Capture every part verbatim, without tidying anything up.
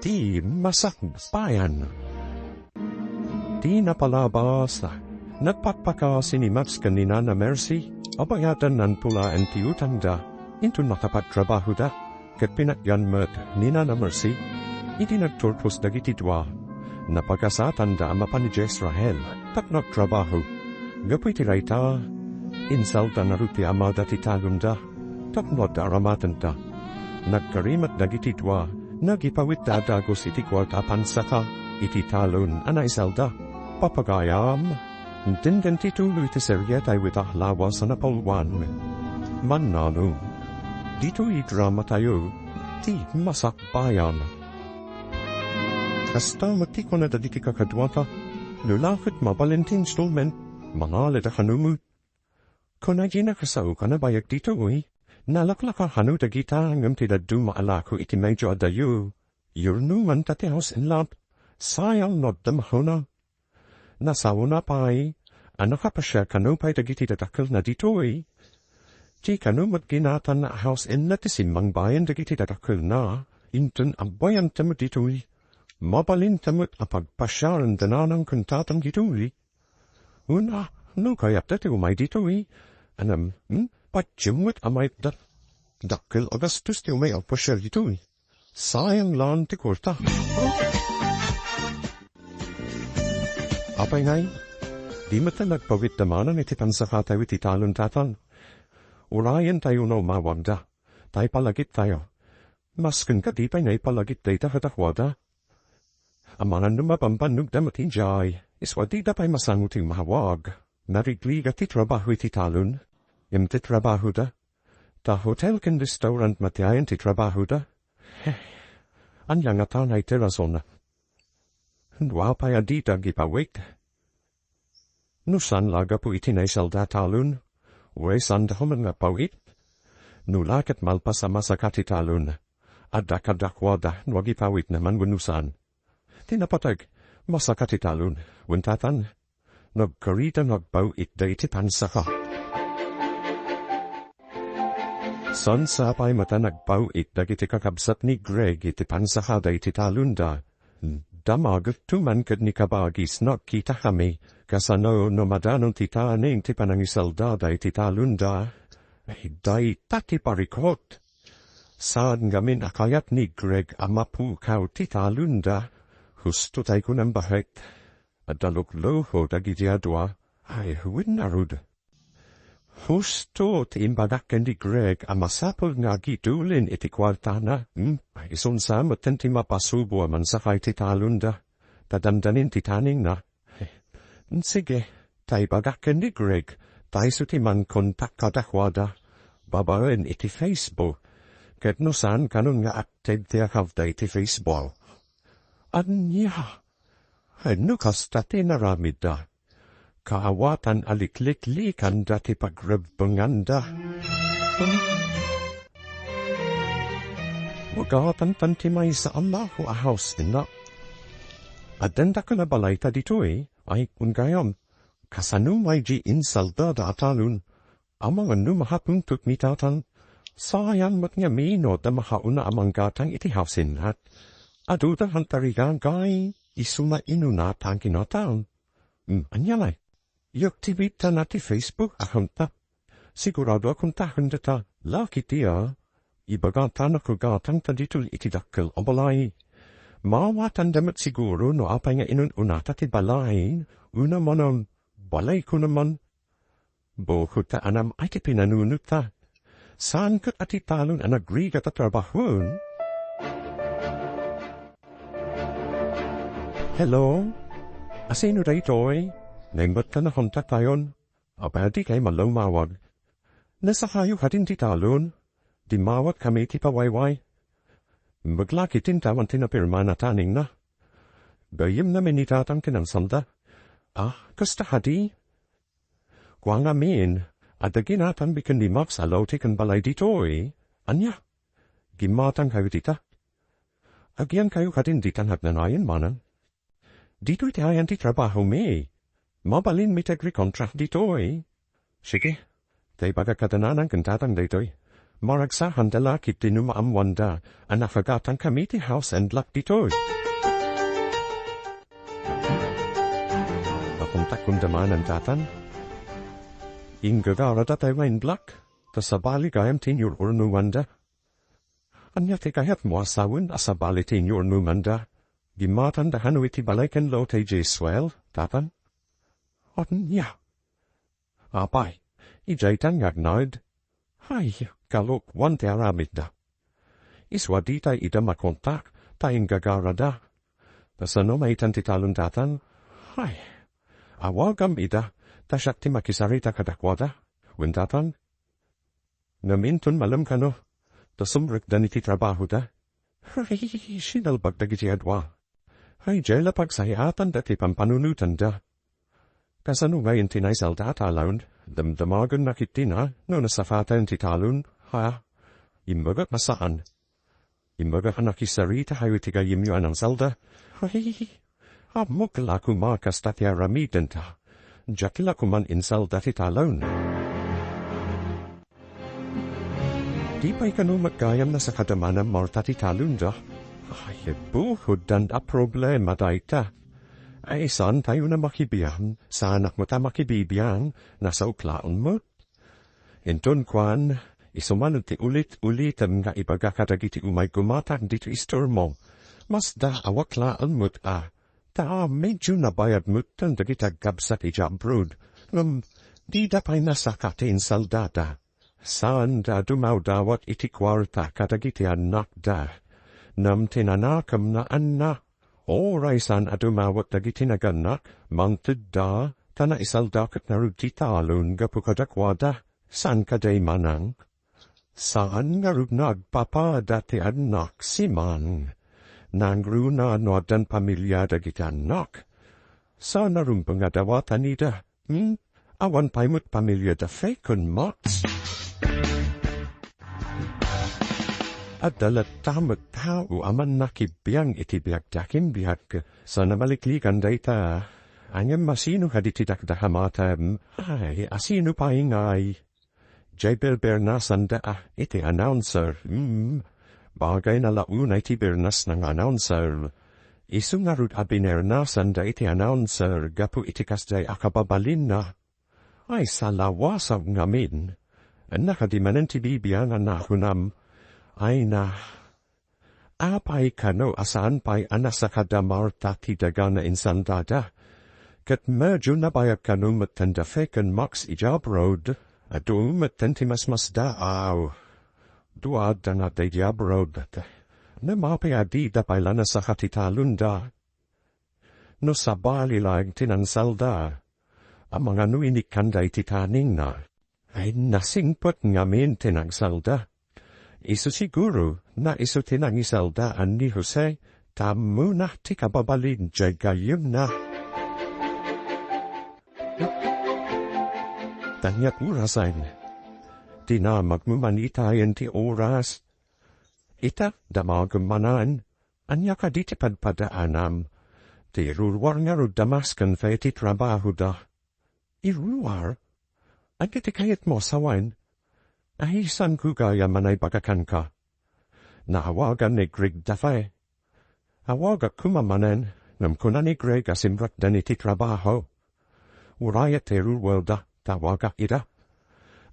Ti masakbayan. Ti napalabas, nagpakpakasi ni Max ken ni Nana Mercy, a bayadan nantulaen ti utangda, inton nakapagtrabahoda, ket pinatgan met ni Nana Mercy. Idi nagturpos dagiti dua, napagasatanda a mapan idiay Israel, tapno agtrabaho. Gapu iti dayta, insalda ngarud ti amada ti talonda, tapno adda aramatenda. Nagkari met dagiti dua, nagipawitda a dagus iti kuarta a pansaka iti talon a naisalda. Papagayam, intenden ti tuloy ti serie tayo ita lawas a napalwan. Mannano, ditoy drama tayo, ti masakbayan. Kasta met ti kuna dagiti kakaduata, no la ket mabalin ti installment, mangalada kano met. Kuna Gina, kasano ka nabayag ditoy? Nalaklaka kano dagita ngem ti dadduma a lako iti medyo adayo. Yurno man ta ti house in lot. Sayang no adda mahuna. Nasaona pay a nakapasiar kano pay dagiti dadakkelna ditoy. Ti kano met ginatan a house in lot ti simmangbayan dagiti dadakkelna. Inton agbayantem ditoy, mabalinta met a pagpasiaren da nanang ken tatang ditoy. Una, no kayatda ti umay ditoy, anem, hmm? Patiem met a maitda. Dakkel a gastos ti umay agpasiar ditoy. Sayang laeng ti kuarta. Apay ngay, di met nagpawit da manen iti pansakatayo iti talon tatang. Urayen tayo no umawagda, ta ipalagip tayo. Masken kadi pay naipalagip dayta kadakuada. Amangan no mabambannogda met idiay, isua dida pay masango ti umawag. Narigrigat ti trabaho iti talon. Ngem ti trabahoda, ta hotel ken restaurant met ti ayan ti trabahoda. Heh, ania ngata ngay ti rason? No apay a dida agipawit? No saan la gapu iti naisalda a talon, wen saanda koma nga agpawit? No la ket malpas a masaka ti talon, adda kadakuada no agipawitna man wenno saan. Ti napateg, masaka ti talon, wen tatang, nagkarida no agpaw-itda iti pansaka. Saan sa pay met a nagpaw-it dagiti kakabsat ni Greg iti pansakada iti talonda. Damagekto man ket ni kabagis no agkitakami, kasano no madanon ti taning ti panangisaldada iti talonda. Ay, dayta ti parikot. Saan ngamin a kayat ni Greg a mapukaw ti talonda. Husto tay kunam baket. Adda lukluho dagiti a dua. Ay, wen ngarud. Husto ti imbagak ken ni Greg a masapul nga agidulin iti kuartana. Hmm? Isun sa metten ti mapasubo a mansaka iti talonda, ta dandanin ti taningna. Hmm, sige, ta ibagak ken ni Greg, ta isu ti mangkontak kadakuada, babaen iti Facebook. Ket no saan kanon nga active ti accountda iti Facebook. Ania? Ay, no kasta ti naramidda, kaawatan a likliklikanda ti pagrebbenganda. Magatangtan ti maysa a lako a house in lot. Addan dakkel a balayta ditoy, ay, kun gayam, kasano may di insaldada a talon? Amangan no mahapuntot ni tatang. Sayang met ngamin no adda mahauna a manggatang iti house in lot. Adu da han tarigagay, isu nga inunatan kinatang. Hmm, ania lay? Yak ti bittana ti Facebook account-na. Sigurado a kontaken data. Lucky ti a. Ibagata no kagatangta ditoy iti dakkel a balay. Maawatanda met siguro no apay nga inun-unata ti balay. Una manen, balay ko naman. Bukod ta anam ay ti pinanunot ta. Saan ket a ti talon a nagrigat a trabahon? Hello? Asino daytoy? Naimbag ta nakontaktayon. Apay a dikay malawmawag? Nasakayo kadin ti talon? Dimmawat kami ti pawayway. Imbag la ket intawan ti napirmana taningna. Gayyemna met ni tatang ken ansalda. Ah, kasta kadi? Kua ngamin, adda ginatangmi ken ni Max a lote ken balay ditoy. Ania? Gimmatangkayo dita? Agiyankayo kadin ditan agnanayon manen? Ditoy ti ayan ti trabahomi. Mabalinmi ti agrecontract ditoy. Sige, ta ibagak kada nanang ken tatang daytoy. Maragsakan da la ket ti no maammoanda a nakagatankami ti house and lot ditoy. Nakontak kondamanan datan. Inggagarada tay wine block, ta sabali gayam ti inur-urnuanda. Ania ti kayatmo a sawen a sabali ti inur-urnuanda? Gimmatanda kano iti balay ken lote Jeswell, datan? Ania? Apay, idiay tan nga agnard? Hay, kalokuan ti aramidda. Isu a ditay ida makontak, ta inggagarada. Kasano maitdan ti talon datan? Hay, awagam ida, ta siak ti makisarita kadakuada. Wen datan? Ngem inton malem kano, ta sumrekdan iti trabahoda. Ay, sinalbag dagiti adua. Ay, diay la pagsayaatanda ti pampanunotanda. Kasano ngayen ti naisaldata a lawn? Damdamagennak iti na, no nasapatayen ti talon, ha? Imbagak a saan. Imbagak a nakisarita kayo iti gayyemyo a nangsalda. Ay, ammok la koma kasta ti aramidenta. Diak la koman insalda ti talon. Di pay kano met gayam nasakada manen Marta ti talonda? Ay, bukoddan a problema dayta. Ay, saan tayo na makibiang? Saanak met a makibibiang? Nasaok laeng met. Inton kuan, isu manen ti ulit-ulitem nga ibaga kadagiti umay gumatang ditoy istormo. Masda a waklaan met a. Ta medyo nabayag metten dagiti agkabsat idiay abroad. Ngem, dida pay nasaka ti insaldada. Saanda a dumawdawat iti kuarta kadagiti annakda. Ngem ti nanakemna, anna, uray saan a dumawat dagiti nagannak, mangtedda, ta naisalda ket ngarud ti talon gapu kadakuada. Saan kadi manang? Saan ngarud nga agpapada ti annak, siman. Nangruna no addan pamilia dagiti annak. Saan a rumbeng a dawatan ida. Hmm? Awan pay met pamiliada Fay ken Max. Adda latta met tao a mannakibiang iti biagda ken biag, saan a maliklikan dayta. Ngem asino kadi ti dakdakamatem? Ay, asino pay ngay? Diay berbernasanda a iti announcer. Hmm. Bagayna la unay ti bernasna nga announcer. Isu ngarud a binernasanda iti announcer gapu iti kasdiay a kababalinna. Ay, salawasag ngamin. Anna kadi manen ti bibianganna a kunam. Ay na, apay kano a saan pay a nasakada Marta ti daga nga insaldada? Ket medyo nabayag kano metten da Fay ken Max idiay abroad? Adu metten ti masmasdaaw. Dua adda nga adda idiay abroad. Ngem apay a dida pay la nasaka ti talonda? No sabali laeng ti nangsalda, amangan no inikkanda iti taningna. Ay, nasingpet ngamin ti nangsalda. Isu siguro, naisu ti nangisalda a ni Jose, ta ammona ti kababalin diay gayyemna. Taniak urasen. Dinamagmo man itayen ti oras. Ita, damagem manen. Ania kadi ti padpadaanam? Ti ruar ngarud da Max ken Fay ti trabahoda. Iruar? Ania ti kayatmo a sawen? Ay, saanko gayam a naibaga kenka. Naawagan ni Greg da Fay. Awagak koma manen, ngem kuna ni Greg a simrekdan iti trabaho. Uray ti ruarda, ta awagak ida.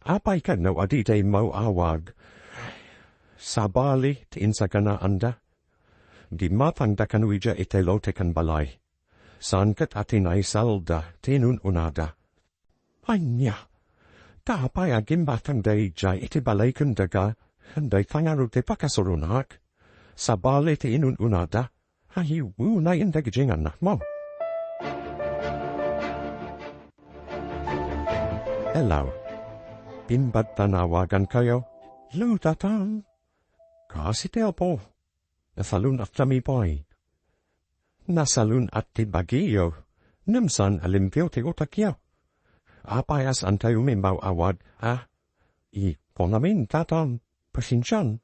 Apay kano a dida immaw-awag? Sabali ti insaganaanda. Gimmatangda kano idiay iti lote ken balay. Saan ket a ti naisalda ti inun-unada. Ania? Ta apay a gimmatangda idiay iti balay ken daga, dayta ngarud ti pakasuronak? Sabali ti inun-unada, ay, unay inda idiay nga annakmo. Hello. Pimbagta nga awagankayo? Hello, Tatang. Kasi ti Apo. Nasalun-at kami pay. Nasalun-at ti bagiyo, ngem saan a limpio ti utekyo. Apay a saantayo immaw-awag, a? Ipo ngamin, Tatang, pasensian.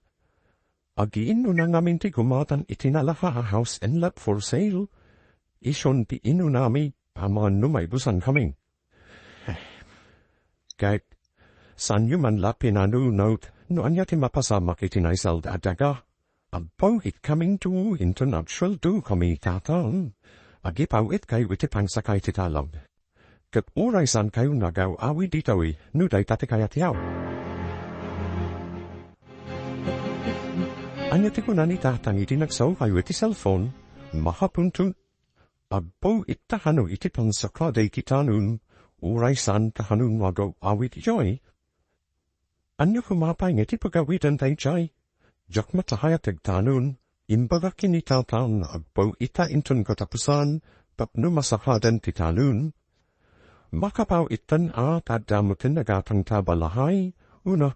Agiinuna ngamin ti gumatang iti nalaka a house and lot for sale. Isun ti inunami, amangan no maibusan kami. Ket, saanyo man la pinanunot, No ania ti mapasamak iti naisalda a daga? Agpaw it coming to inton agsueldo kami tatan. Agipaw it kayo iti pangsakay ti talon. Ket uray saan kayo nagaw-awid ditoy, no dayta ti kayatyo. Ania ti kuna ni tatang idi nagsao kayo iti cellphone? Makapunto. Agpaw it tahano iti pangsakada iti talon, uray saan tahano nagaw-awid idiay. Ania koma pay nga ti pagawidanta idiay? Diak met a kayat ti agtalon. Imbagak ken ni tatang nga agpaw ita inton katapusan tapno masakadan ti talon. Makapaw iten a ta adda met ti nagatangta a balahay, una,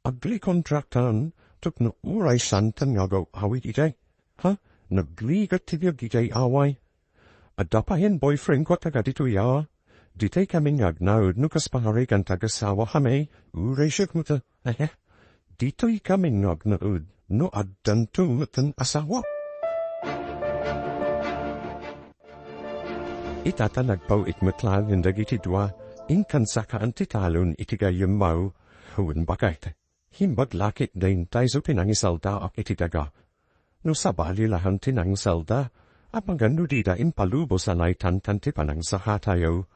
agrekontraktan tapno uray saantan nga agaw-awid idiay. Ha? Nagrigat ti biag idiay away. Adda payen boyfriendko a taga ditoy a. Ditay kami nga agnaed no kas pangarigan ti agasawakami, uray siak met a. Ehe. Ditoy kami nga agnaed no addanto met ti asawa. Ita ta nagpaw-it met laeng dagiti dua, inkan sakaan ti talon iti gayyemmo, wen baket. Imbag la ketdi dayta isu ti nangisaldaak iti daga. No sabali laeng ti nangisalda, amangan no dida impalubos a naitangtang ti panangsakatayo.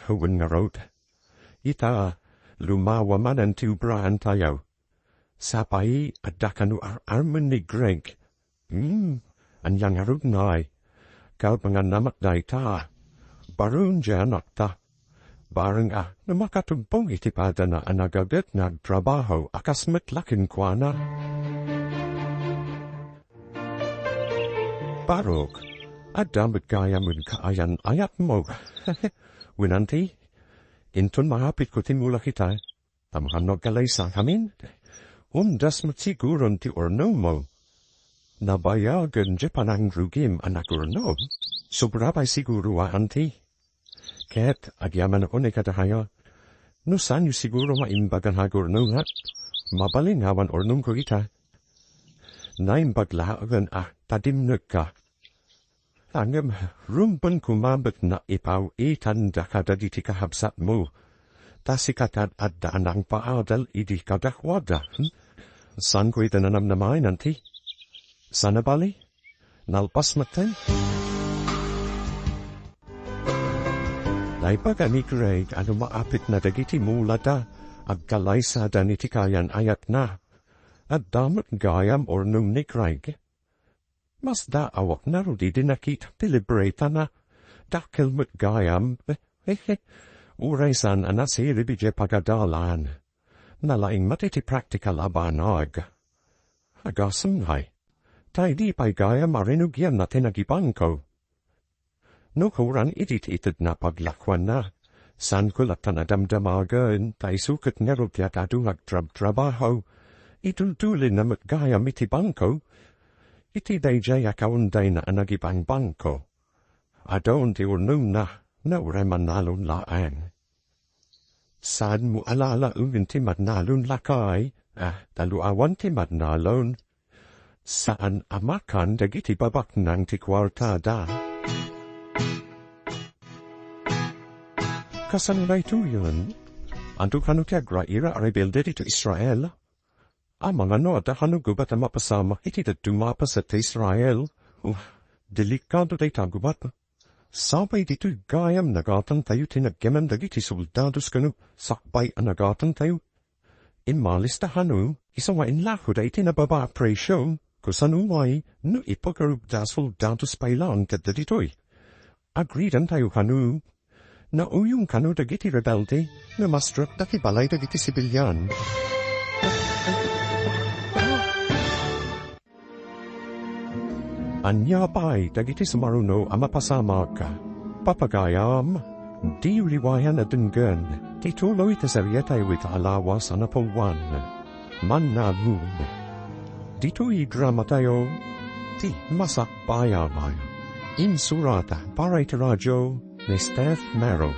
Wen ngarud, ita, lumawa manen ti obraantayo. Sapay, adda kano ar-armen ni Greg. Hmm, ania ngarud ngay? Kabanganna met dayta. Bareng diay anakta. Bareng a, no makatugpong iti padana a nagaget nga agtrabaho a kas met la kenkuana. Barok, adda met gayam wen kaayan-ayatmo. Wen anti, inton maapitko ti mula kita, Tamano agkalaysa ngamin? Umdas met siguron ti urnommo. Nabayagen diay panangrugim a nagurnom. Sobra pay siguro a anti. Ket agyamanak unay kadakayo. No saanyo siguro maimbagan a gurnomak, mabalin nga awan urnomko ita. Naimbag laeng a ta dimnekka. Ngem, rumpen koma met naipaw-itan daka dagiti kakabsatmo. Ta sika ti ad-adda a nangpaadal idi kadakuada. Hmm? Saanko ida nanamnamaen, anti? Saan a bali? Nalpas metten? Naibaga ni Craig a no maapitna dagiti mulada, agkalaysadan iti kaayan-ayatna. Adda met gayam urnom ni Craig. Masdaawak ngarud idi nakita ti libretana. Dakkel met gayam. He, he, he. Uray saan a nasirib idiay pagadalan. Nalaing met iti praktikal a banag. Agasem ngay. Ta idi pay gayam a rinugianna ti nagibangko. No kuran idi ti itedna paglakuanna, saanko latta a damdamagen, ta isu ket ngarud ti adda adu nga agtrabtrabaho. Itultulinna met gayam iti bangko. Iti daydiay a kaundayna a nagibangbangko. Adun ti urnomna, no uray mannalon laeng. Saanmo a lalaengen ti mannalon, lakay? Ah, ta no awan ti mannalon, saan a makan dagiti babaknang ti kuartada. Kasano daytoyen? Adu kano ti agraira a rebelde ditoy Israel? Amangan no adda kano gubat a mapasamak iti dadduma a paset ti Israel? Uh, delikado dayta gubat. Sapay ditoy gayam nagatangtayo ti nagyaman dagiti soldados kano sakbay a nagatangtayo. Immalista kano, isu nga inlakoda iti nababa a presio, kasano ngay no ipagarupda a soldados pay laeng kadta ditoy? Agridantayo kano. Nauyong kano dagiti rebelde, nga masdrakda ti balay dagiti sibilian. Ania pay dagiti sumaruno a mapasamak? Papagayam, di liwayan a denggen ti tuloy ti serietayo ita a lawas a napowan. Mannalon. Ditoy dramatayo, ti Masakbayan. Insurat para iti radio ni Steph Mero,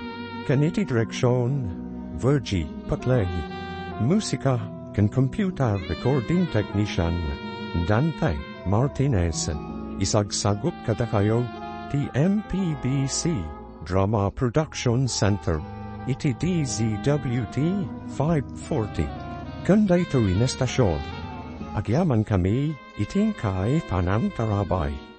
ken iti direksion, Virgie Paclay. Musika ken computer recording technician, Dante Martinez. Isagsagup kadakayo ti M P B C Drama Production Center iti D Z W T five forty. Ken daytoy nga estasion, agyamankami iti inkay panangtarabay.